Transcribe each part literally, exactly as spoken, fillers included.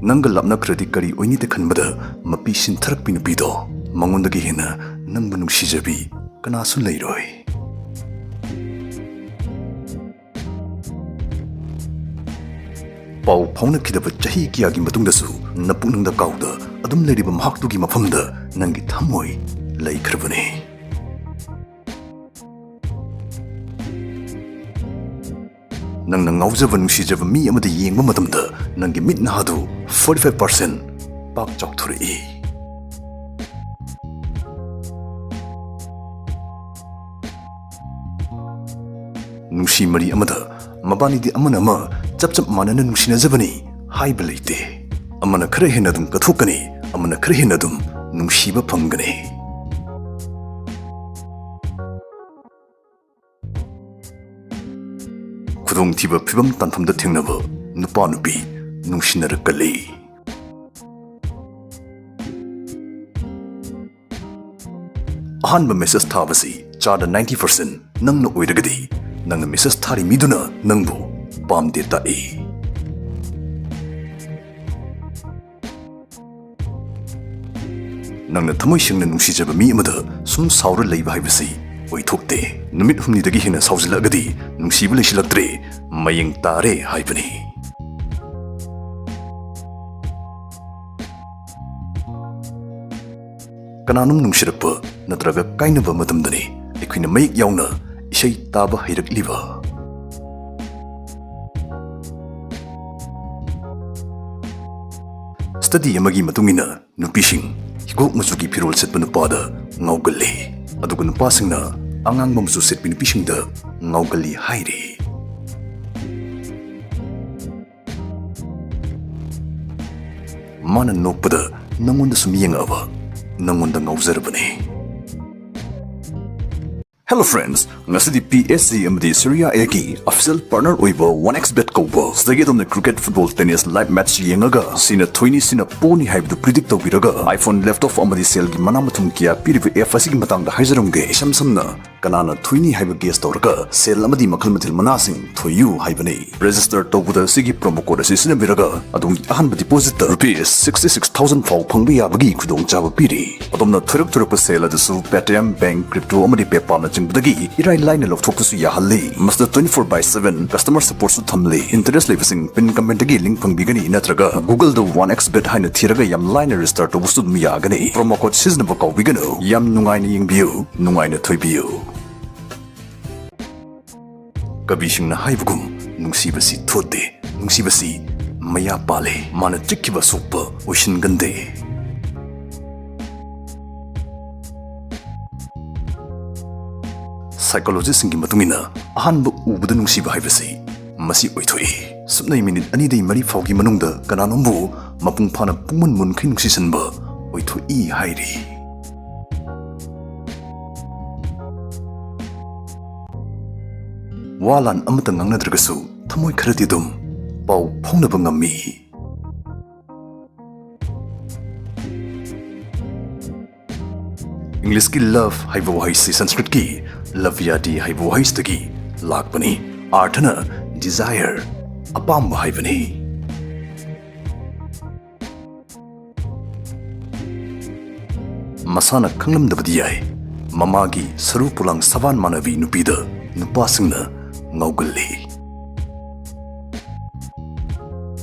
ꯅꯪꯒ ꯂꯥꯞꯅꯈ꯭ꯔꯗꯤ ꯀꯔꯤ ꯑꯣꯏꯅꯤꯗ ꯈꯟꯕꯗ ꯃꯄꯤ ꯁꯤꯟꯊꯔꯛꯄꯤ ꯅꯨꯄꯤꯗꯣ, ꯃꯉꯣꯟꯗꯒꯤ ꯍꯦꯟꯅ ꯅꯪꯕꯨ ꯅꯨꯡꯁꯤꯖꯕꯤ ꯀꯅꯥꯁꯨ ꯂꯩꯔꯣꯏ꯫ ꯄꯥꯎ ꯐꯥꯎꯅꯈꯤꯗꯕ ꯆꯍꯤ ꯀꯌꯥꯒꯤ ꯃꯇꯨꯡꯗꯁꯨ ꯅꯄꯨꯛꯅꯤꯡꯗ ꯀꯥꯎꯗ ꯑꯗꯨꯝ ꯂꯩꯔꯤꯕ ꯃꯍꯥꯛꯇꯨꯒꯤ ꯃꯐꯝꯗ ꯅꯪꯒꯤ ꯊꯃꯣꯏ ꯂꯩꯈ꯭ꯔꯕꯅꯤ꯫ ꯅꯪꯅ ꯉꯥꯎꯖꯕ ꯅꯨꯡꯁꯤꯖꯕ ꯃꯤ ꯑꯃꯗ ꯌꯦꯡꯕ ꯃꯇꯝꯗ ꯅꯪꯒꯤ ꯃꯤꯠ ꯅꯍꯥꯗꯨ forty five percent ꯄꯥꯛ ꯆꯥꯎꯊꯣꯔꯛꯏ꯫ ꯅꯨꯡꯁꯤ ꯃꯔꯤ ꯑꯃꯗ ꯃꯕꯥꯅꯤꯗꯤ ꯑꯃꯅ ꯑꯃ ꯆꯞ ꯆꯞ ꯃꯥꯟꯅꯅ ꯅꯨꯡꯁꯤꯅꯖꯕꯅꯤ ꯍꯥꯏꯕ ꯂꯩꯇꯦ꯫ ꯑꯃꯅ ꯈꯔ ꯍꯦꯟꯅ ꯑꯗꯨꯝ ꯀꯠꯊꯣꯛꯀꯅꯤ, ꯑꯃꯅ ꯈꯔ ꯍꯦꯟꯅ ꯑꯗꯨꯝ ꯅꯨꯡꯁꯤꯕ ꯐꯪꯒꯅꯤ꯫ ꯈꯨꯗꯣꯡꯊꯤꯕ ꯐꯤꯕꯝ ꯇꯥꯟꯐꯝꯗ ꯊꯦꯡꯅꯕ ꯅꯨꯄꯥ ꯅꯨꯄꯤ ꯅꯨꯡꯁꯤꯅꯔꯛꯀꯜꯂꯤ꯫ ꯑꯍꯥꯟꯕ ꯃꯦꯁꯦꯖ ꯊꯥꯕꯁꯤ ꯆꯥꯗ ninety percent ꯅꯪꯅ ꯑꯣꯏꯔꯒꯗꯤ, ꯅꯪꯅ ꯃꯦꯁꯦꯖ ꯊꯥꯔꯤ ꯃꯤꯗꯨꯅ ꯅꯪꯕꯨ ꯄꯥꯝꯗꯦ ꯇꯥꯛꯏ꯫ ꯅꯪꯅ ꯊꯃꯣꯏ ꯁꯦꯡꯅ ꯅꯨꯡꯁꯤꯖꯕ ꯃꯤ ꯑꯃꯗ ꯁꯨꯝ ꯁꯥꯎꯔ ꯂꯩꯕ ꯍꯥꯏꯕꯁꯤ ꯑꯣꯏꯊꯣꯛꯇꯦ꯫ ꯅꯨꯃꯤꯠ ꯍꯨꯝꯅꯤꯗꯒꯤ ꯍꯦꯟꯅ ꯁꯥꯎꯖꯤꯜꯂꯛꯑꯒꯗꯤ ꯅꯨꯡꯁꯤꯕ ꯂꯩꯁꯤꯜꯂꯛꯇ꯭ꯔꯦ, ꯃꯌꯦꯡ ꯇꯥꯔꯦ ꯍꯥꯏꯕꯅꯤ꯫ ꯀꯅꯥꯅꯣꯝ ꯅꯨꯡꯁꯤꯔꯛꯄ ꯅꯠꯇ꯭ꯔꯒ ꯀꯥꯏꯅꯕ ꯃꯇꯝꯗꯅꯤ ꯑꯩꯈꯣꯏꯅ ꯃꯌꯦꯛ ꯌꯥꯎꯅ ꯏꯁꯩ ꯇꯥꯕ ꯍꯩꯔꯛꯂꯤꯕ꯫ ꯁ꯭ꯇꯗꯤ ꯑꯃꯒꯤ ꯃꯇꯨꯡ ꯏꯟꯅ, ꯅꯨꯄꯤꯁꯤꯡ ꯍꯤꯒꯣꯛ ꯃꯆꯨꯒꯤ ꯐꯤꯔꯣꯜ ꯁꯦꯠꯄ ꯅꯨꯄꯥꯗ ꯉꯥꯎꯒꯜꯂꯤ, ꯑꯗꯨꯒ ꯅꯨꯄꯥꯁꯤꯡꯅ ꯑꯉꯥꯡꯕ ꯃꯆꯨ ꯁꯦꯠꯄꯤ ꯅꯨꯄꯤꯁꯤꯡꯗ ꯉꯥꯎꯒꯜꯂꯤ ꯍꯥꯏꯔꯤ꯫ ꯃꯥꯅ ꯅꯣꯛꯄꯗ ꯅꯪꯉꯣꯟꯗ ꯁꯨꯝ ꯌꯦꯡꯉꯛꯑꯕ, ꯅꯪꯉꯣꯟꯗ ꯉꯥꯎꯖꯔꯕꯅꯤ꯫ Hello friends, ꯉꯁꯤꯗꯤ P S G ꯑꯃꯗꯤ Serie A ꯒꯤ official partner ꯑꯣꯏꯕ one X bet ꯀꯧꯕ ꯁꯤꯗꯒꯤ ꯑꯗꯣꯝꯅ cricket, football, tennis live match ꯌꯦꯡꯉꯒ ꯁꯤꯅ ꯊꯣꯏꯅꯤ, ꯁꯤꯅ ꯄꯣꯅꯤ ꯍꯥꯏꯕꯗꯨ predict ꯇꯧꯕꯤꯔꯒ iPhone laptop ꯑꯃꯗꯤ ꯁꯦꯜꯒꯤ ꯃꯅꯥ ꯃꯊꯨꯝ ꯀꯌꯥ ꯄꯤꯔꯤꯕ app ꯑꯁꯤꯒꯤ ꯃꯇꯥꯡꯗ ꯍꯥꯏꯖꯔꯝꯒꯦ꯫ ꯏꯁꯝ ꯁꯝꯅ ꯀꯅꯥꯅ ꯊꯣꯏꯅꯤ ꯍꯥꯏꯕ guess ꯇꯧꯔꯒ ꯁꯦꯜ ꯑꯃꯗꯤ ꯃꯈꯜ ꯃꯊꯦꯜ ꯃꯅꯥꯁꯤꯡ ꯊꯣꯏꯌꯨ ꯍꯥꯏꯕꯅꯤ꯫ Register ꯇꯧꯕꯗ ꯑꯁꯤꯒꯤ promo code ꯑꯁꯤ ꯁꯤꯖꯤꯟꯅꯕꯤꯔꯒ ꯑꯗꯣꯝꯒꯤ ꯑꯍꯥꯟꯕ deposit ꯇ rupees sixty six thousand ꯐꯥꯎ ꯐꯪꯕ ꯌꯥꯕꯒꯤ ꯈꯨꯗꯣꯡꯆꯥꯕ ꯄꯤꯔꯤ꯫ ꯑꯗꯣꯝꯅ ꯊꯣꯏꯔꯛ ꯊꯣꯏꯔꯛꯄ ꯁꯦꯜ ꯑꯗꯨꯁꯨ Paytm, bank, crypto ꯑꯃꯗꯤ PayPal ꯅꯆꯤꯡꯕꯗꯒꯤ ꯏꯔꯥꯏ ꯂꯥꯏꯅ ꯂꯧꯊꯣꯛꯄꯁꯨ ꯌꯥꯍꯜꯂꯤ꯫ ꯃꯁꯤꯗ twenty four by seven customer support ꯁꯨ ꯊꯝꯂꯤ꯫ Interest ꯂꯩꯕꯁꯤꯡ pin comment ꯇꯒꯤ link ꯐꯪꯕꯤꯒꯅꯤ, ꯅꯠꯇ꯭ꯔꯒ Google ꯗ one X bet ꯍꯥꯏꯅ ꯊꯤꯔꯒ ꯌꯥꯝ ꯂꯥꯏꯅ register ꯇꯧꯕꯁꯨ ꯑꯗꯨꯝ ꯌꯥꯒꯅꯤ꯫ Promo code ꯁꯤꯖꯤꯟꯅꯕ ꯀꯥꯎꯕꯤꯒꯅꯨ꯫ ꯌꯥꯝ ꯅꯨꯡꯉꯥꯏꯅ ꯌꯦꯡꯕꯤꯌꯨ, ꯅꯨꯡꯉꯥꯏꯅ ꯊꯣꯏꯕꯤꯌꯨ꯫ ꯀꯕꯤꯁꯤꯡꯅ ꯍꯥꯏꯕꯒꯨꯝ, ꯅꯨꯡꯁꯤꯕꯁꯤ ꯊꯣꯠꯇꯦ, ꯅꯨꯡꯁꯤꯕꯁꯤ ꯃꯌꯥ ꯄꯥꯜꯂꯦ, ꯃꯥꯅ ꯆꯤꯛꯈꯤꯕ ꯑꯁꯣꯛꯄ ꯑꯣꯏꯁꯤꯟꯒꯟꯗꯦ꯫ Psychologist ꯁꯤꯡꯒꯤ ꯃꯇꯨꯡ ꯏꯟꯅ, ꯑꯍꯥꯟꯕ ꯎꯕꯗ ꯅꯨꯡꯁꯤꯕ ꯍꯥꯏꯕꯁꯤ ꯃꯁꯤ ꯑꯣꯏꯊꯣꯛꯏ꯫ ꯁꯨꯞꯅꯩ minute ꯑꯅꯤꯗꯒꯤ ꯃꯔꯤ ꯐꯥꯎꯒꯤ ꯃꯅꯨꯡꯗ ꯀꯅꯥꯅꯣꯝꯕꯨ ꯃꯄꯨꯡ ꯐꯥꯅ ꯄꯨꯡꯃꯨꯟ ꯃꯨꯟꯈꯩ ꯅꯨꯡꯁꯤꯁꯟꯕ ꯑꯣꯏꯊꯣꯛꯏ ꯍꯥꯏꯔꯤ꯫ ꯋꯥ ꯂꯥꯟ ꯑꯃꯠꯇ ꯉꯥꯡꯅꯗ꯭ꯔꯒꯁꯨ ꯊꯃꯣꯏ ꯈꯔꯗꯤ ꯑꯗꯨꯝ ꯄꯥꯎ ꯐꯥꯎꯅꯕ ꯉꯝꯃꯤ꯫ English ꯀꯤ love ꯍꯥꯏꯕ ꯋꯥꯍꯩꯁꯤ Sanskrit ꯀꯤ ꯂꯚ꯭ꯌꯥꯗꯤ ꯍꯥꯏꯕ ꯋꯥꯍꯩꯁꯤꯗꯒꯤ ꯂꯥꯛꯄꯅꯤ꯫ ꯑꯥꯔꯊꯅ desire, ꯑꯄꯥꯝꯕ ꯍꯥꯏꯕꯅꯤ꯫ ꯃꯁꯥꯅ ꯈꯪꯂꯝꯗꯕꯗꯤ ꯌꯥꯏ, ꯃꯃꯥꯒꯤ ꯁꯔꯨ ꯄꯣꯂꯥꯡ ꯁꯕꯥꯟ ꯃꯥꯟꯅꯕꯤ ꯅꯨꯄꯤꯗ ꯅꯨꯄꯥꯁꯤꯡꯅ ꯉꯥꯎꯒꯜꯂꯤ꯫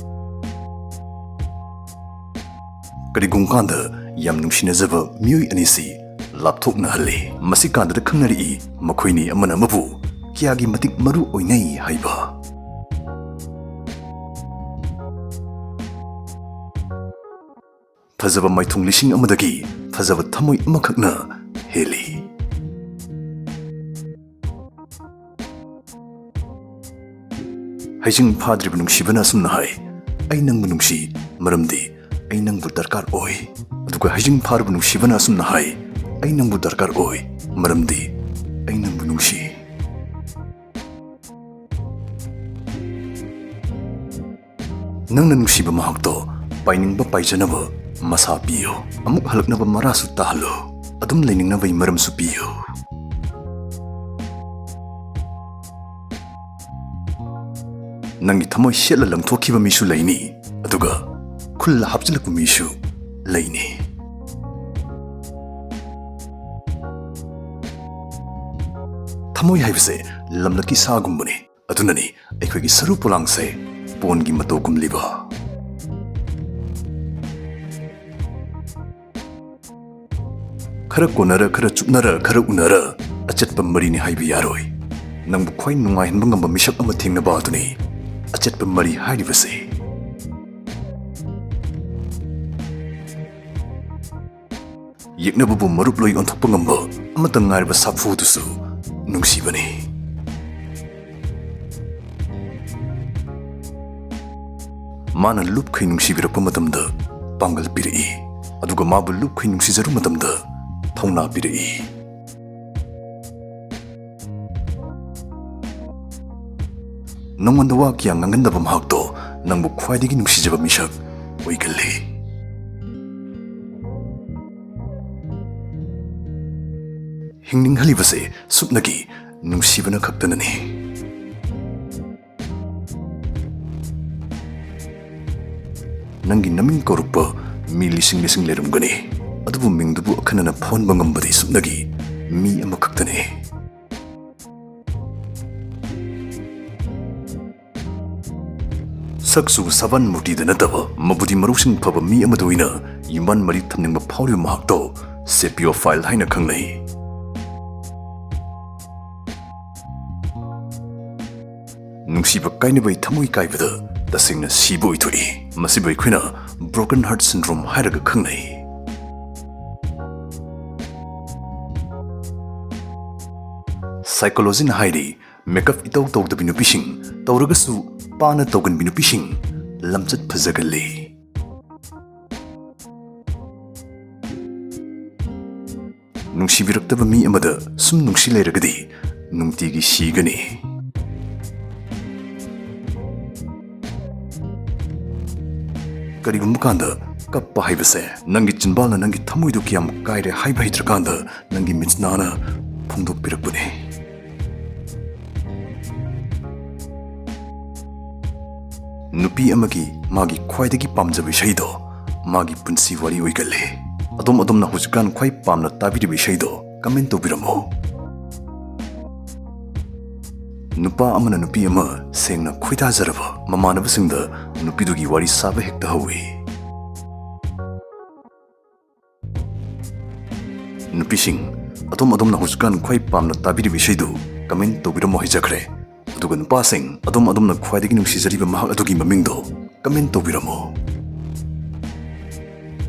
ꯀꯔꯤꯒꯨꯝ ꯀꯥꯟꯗ ꯌꯥꯝ ꯅꯨꯡꯁꯤꯅꯖꯕ ꯃꯤꯑꯣꯏ ꯑꯅꯤꯁꯤ ꯂꯥꯞꯊꯣꯛꯅꯍꯜꯂꯤ꯫ ꯃꯁꯤ ꯀꯥꯟꯗꯗ ꯈꯪꯅꯔꯛꯏ ꯃꯈꯣꯏꯅꯤ ꯑꯃꯅ ꯑꯃꯕꯨ ꯀꯌꯥꯒꯤ ꯃꯇꯤꯛ ꯃꯔꯨ ꯑꯣꯏꯅꯩ ꯍꯥꯏꯕ꯫ ꯐꯖꯕ ꯃꯥꯏꯊꯣꯡ ꯂꯤꯁꯤꯡ ꯑꯃꯗꯒꯤ ꯐꯖꯕ ꯊꯃꯣꯏ ꯑꯃꯈꯛꯅ ꯍꯦꯜꯂꯤ꯫ ꯍꯩꯖꯤꯡ ꯐꯥꯗ꯭ꯔꯤꯕ ꯅꯨꯡꯁꯤꯕꯅ ꯑꯁꯨꯝꯅ ꯍꯥꯏ, "ꯑꯩ ꯅꯪꯕꯨ ꯅꯨꯡꯁꯤ, ꯃꯔꯝꯗꯤ ꯑꯩ ꯅꯪꯕꯨ ꯗꯔꯀꯥꯔ ꯑꯣꯏ"꯫ ꯑꯗꯨꯒ ꯍꯩꯖꯤꯡ ꯐꯥꯔꯕ ꯅꯨꯡꯁꯤꯕꯅ ꯑꯁꯨꯝꯅ ꯍꯥꯏ, "ꯑꯩ ꯅꯪꯕꯨ ꯗꯔꯀꯥꯔ ꯑꯣꯏ, ꯃꯔꯝꯗꯤ ꯑꯩ ꯅꯪꯕꯨ ꯅꯨꯡꯁꯤ꯫ ꯅꯪꯅ ꯅꯨꯡꯁꯤꯕ ꯃꯍꯥꯛꯇꯣ ꯄꯥꯏꯅꯤꯡꯕ ꯄꯥꯏꯖꯅꯕ ꯃꯁꯥ ꯄꯤꯌꯨ꯫ ꯑꯃꯨꯛ ꯍꯜꯂꯛꯅꯕ ꯃꯔꯥꯁꯨ ꯇꯥꯍꯜꯂꯨ꯫ ꯑꯗꯨꯝ ꯂꯩꯅꯤꯡꯅꯕꯒꯤ ꯃꯔꯝꯁꯨ ꯄꯤꯌꯨ꯫ ꯅꯪꯒꯤ ꯊꯃꯣꯏ ꯁꯦꯠꯂ ꯂꯪꯊꯣꯛꯈꯤꯕ ꯃꯤꯁꯨ ꯂꯩꯅꯤ, ꯑꯗꯨꯒ ꯈꯨꯜꯂ ꯍꯥꯞꯆꯤꯜꯂꯛꯄ ꯃꯤꯁꯨ ꯂꯩꯅꯤ꯫ ꯊꯃꯣꯏ ꯍꯥꯏꯕꯁꯦ ꯂꯝꯂꯛꯀꯤ ꯁꯥꯒꯨꯝꯕꯅꯤ꯫ ꯑꯗꯨꯅꯅꯤ ꯑꯩꯈꯣꯏꯒꯤ ꯁꯔꯨ ꯄꯣꯂꯥꯡꯁꯦ ꯄꯣꯟꯒꯤ ꯃꯇꯧ ꯀꯨꯝꯂꯤꯕ꯫ ꯈꯔ ꯀꯣꯟꯅꯔ, ꯈꯔ ꯆꯨꯞꯅꯔ, ꯈꯔ ꯎꯅꯔ, ꯑꯆꯦꯠꯄ ꯃꯔꯤꯅꯤ ꯍꯥꯏꯕ ꯌꯥꯔꯣꯏ꯫ ꯅꯪꯕꯨ ꯈ꯭ꯋꯥꯏ ꯅꯨꯡꯉꯥꯏꯍꯟꯕ ꯉꯝꯕ ꯃꯤꯁꯛ ꯑꯃ ꯊꯦꯡꯅꯕ ꯑꯗꯨꯅꯤ ꯑꯆꯦꯠꯄ ꯃꯔꯤ ꯍꯥꯏꯔꯤꯕꯁꯦ꯫ ꯌꯦꯛꯅꯕꯕꯨ ꯃꯔꯨꯞ ꯂꯣꯏ ꯑꯣꯟꯊꯣꯛꯄ ꯉꯝꯕ ꯑꯃꯠꯇ ꯉꯥꯏꯔꯕ ꯁꯥꯐꯨꯗꯨꯁꯨ ꯅꯨꯡꯁꯤꯕꯅꯤ꯫ ꯃꯥꯅ ꯂꯨꯞꯈꯩ ꯅꯨꯡꯁꯤꯕꯤꯔꯛꯄ ꯃꯇꯝꯗ ꯄꯥꯡꯒꯜ ꯄꯤꯔꯛꯏ, ꯑꯗꯨꯒ ꯃꯥꯕꯨ ꯂꯨꯞꯈꯩ ꯅꯨꯡꯁꯤꯖꯔꯨ ꯃꯇꯝꯗ ꯊꯧꯅꯥ ꯄꯤꯔꯛꯏ꯫ ꯅꯉꯣꯟꯗ ꯋꯥ ꯀꯌꯥ ꯉꯥꯡꯒꯟꯗꯕ ꯃꯍꯥꯛꯇꯣ ꯅꯪꯕꯨ ꯈ꯭ꯋꯥꯏꯗꯒꯤ ꯅꯨꯡꯁꯤꯖꯕ ꯃꯤꯁꯛ ꯑꯣꯏꯒꯜꯂꯤ꯫ ꯍꯤꯡꯅꯤꯡꯍꯜꯂꯤꯕꯁꯦ ꯁꯨꯞꯅꯒꯤ ꯅꯨꯡꯁꯤꯕꯅ ꯈꯛꯇꯅꯅꯤ꯫ ꯅꯪꯒꯤ ꯅꯃꯤꯡ ꯀꯧꯔꯛꯄ ꯃꯤ ꯂꯤꯁꯤꯡ ꯂꯤꯁꯤꯡ ꯂꯩꯔꯝꯒꯅꯤ, ꯑꯗꯨꯕꯨ ꯃꯤꯡꯗꯨꯕꯨ ꯑꯈꯟꯅꯅ ꯐꯣꯟꯕ ꯉꯝꯕꯗꯤ ꯁꯨꯞꯅꯒꯤ ꯃꯤ ꯑꯃꯈꯛꯇꯅꯤ꯫ ꯁꯛꯁꯨ ꯁꯕꯥꯟ ꯃꯨꯔꯇꯤꯗ ꯅꯠꯇꯕ ꯃꯕꯨꯗꯤ ꯃꯔꯧꯁꯤꯡ ꯐꯕ ꯃꯤ ꯑꯃꯗ ꯑꯣꯏꯅ ꯌꯨꯝꯕꯥꯟ ꯃꯔꯤ ꯊꯝꯅꯤꯡꯕ ꯐꯥꯎꯔꯤꯕ ꯃꯍꯥꯛꯇꯣ ꯁꯦꯄꯤꯌꯣꯐꯥꯏꯜ ꯍꯥꯏꯅ ꯈꯪꯅꯩ꯫ ꯅꯨꯡꯁꯤꯕ ꯀꯥꯏꯅꯕꯩ ꯊꯃꯣꯏ ꯀꯥꯏꯕꯗ ꯇꯁꯦꯡꯅ ꯁꯤꯕ ꯑꯣꯏꯊꯣꯛꯏ꯫ ꯃꯁꯤꯕꯨ ꯑꯩꯈꯣꯏꯅ broken heart syndrome ꯍꯥꯏꯔꯒ ꯈꯪꯅꯩ꯫ ꯁꯥꯏꯀꯣꯂꯣꯖꯤꯅ ꯍꯥꯏꯔꯤ, ꯃꯦꯀꯞ ꯏꯇꯧ ꯇꯧꯗꯕꯤ ꯅꯨꯄꯤꯁꯤꯡ, ꯇꯧꯔꯒꯁꯨ ꯄꯥꯅ ꯇꯧꯒꯟꯕꯤ ꯅꯨꯄꯤꯁꯤꯡ ꯂꯝꯆꯠ ꯐꯖꯒꯜꯂꯤ꯫ ꯅꯨꯡꯁꯤꯕꯤꯔꯛꯇꯕ ꯃꯤ ꯑꯃꯗ ꯁꯨꯝ ꯅꯨꯡꯁꯤ ꯂꯩꯔꯒꯗꯤ ꯅꯨꯡꯇꯤꯒꯤ ꯁꯤꯒꯅꯤ꯫ ꯀꯔꯤꯒꯨꯝꯕ ꯀꯥꯟꯗ ꯀꯞꯄ ꯍꯥꯏꯕꯁꯦ ꯅꯪꯒꯤ ꯆꯤꯟꯕꯥꯜꯅ ꯅꯪꯒꯤ ꯊꯃꯣꯏꯗꯨ ꯀꯌꯥꯝ ꯀꯥꯏꯔꯦ ꯍꯥꯏꯕ ꯍꯩꯇ꯭ꯔꯀꯥꯟꯗ ꯅꯪꯒꯤ ꯃꯤꯠꯅꯥꯅ ꯐꯣꯡꯗꯣꯛꯄꯤꯔꯛꯄꯅꯤ꯫ ꯅꯨꯄꯤ ꯑꯃꯒꯤ ꯃꯥꯒꯤ ꯈ꯭ꯋꯥꯏꯗꯒꯤ ꯄꯥꯝꯖꯕ ꯏꯁꯩꯗꯣ ꯃꯥꯒꯤ ꯄꯨꯟꯁꯤ ꯋꯥꯔꯤ ꯑꯣꯏꯒꯜꯂꯤ꯫ ꯑꯗꯣꯝ ꯑꯗꯣꯝꯅ ꯍꯧꯖꯤꯛꯀꯥꯟ ꯈ꯭ꯋꯥꯏ ꯄꯥꯝꯅ ꯇꯥꯕꯤꯔꯤꯕ ꯏꯁꯩꯗꯣ comment ꯇꯧꯕꯤꯔꯝꯃꯨ꯫ ꯅꯨꯄꯥ ꯑꯃꯅ ꯅꯨꯄꯤ ꯑꯃ ꯁꯦꯡꯅ ꯈꯣꯏꯗꯥꯖꯔꯕ ꯃꯃꯥꯟꯅꯕꯁꯤꯡꯗ ꯅꯨꯄꯤꯗꯨꯒꯤ ꯋꯥꯔꯤ ꯁꯥꯕ ꯍꯦꯛꯇ ꯍꯧꯏ꯫ ꯅꯨꯄꯤꯁꯤꯡ, ꯑꯗꯣꯝ ꯑꯗꯣꯝꯅ ꯍꯧꯖꯤꯛꯀꯥꯟ ꯈ꯭ꯋꯥꯏ ꯄꯥꯝꯅ ꯇꯥꯕꯤꯔꯤꯕ ꯏꯁꯩꯗꯨ comment ꯇꯧꯕꯤꯔꯝꯃꯣ ꯍꯥꯏꯖꯈ꯭ꯔꯦ꯫ ꯑꯗꯨꯒ ꯅꯨꯄꯥꯁꯤꯡ, ꯑꯗꯣꯝ ꯑꯗꯣꯝꯅ ꯈ꯭ꯋꯥꯏꯗꯒꯤ ꯅꯨꯡꯁꯤꯖꯔꯤꯕ ꯃꯍꯥꯛ ꯑꯗꯨꯒꯤ ꯃꯃꯤꯡꯗꯣ comment ꯇꯧꯕꯤꯔꯝꯃꯣ꯫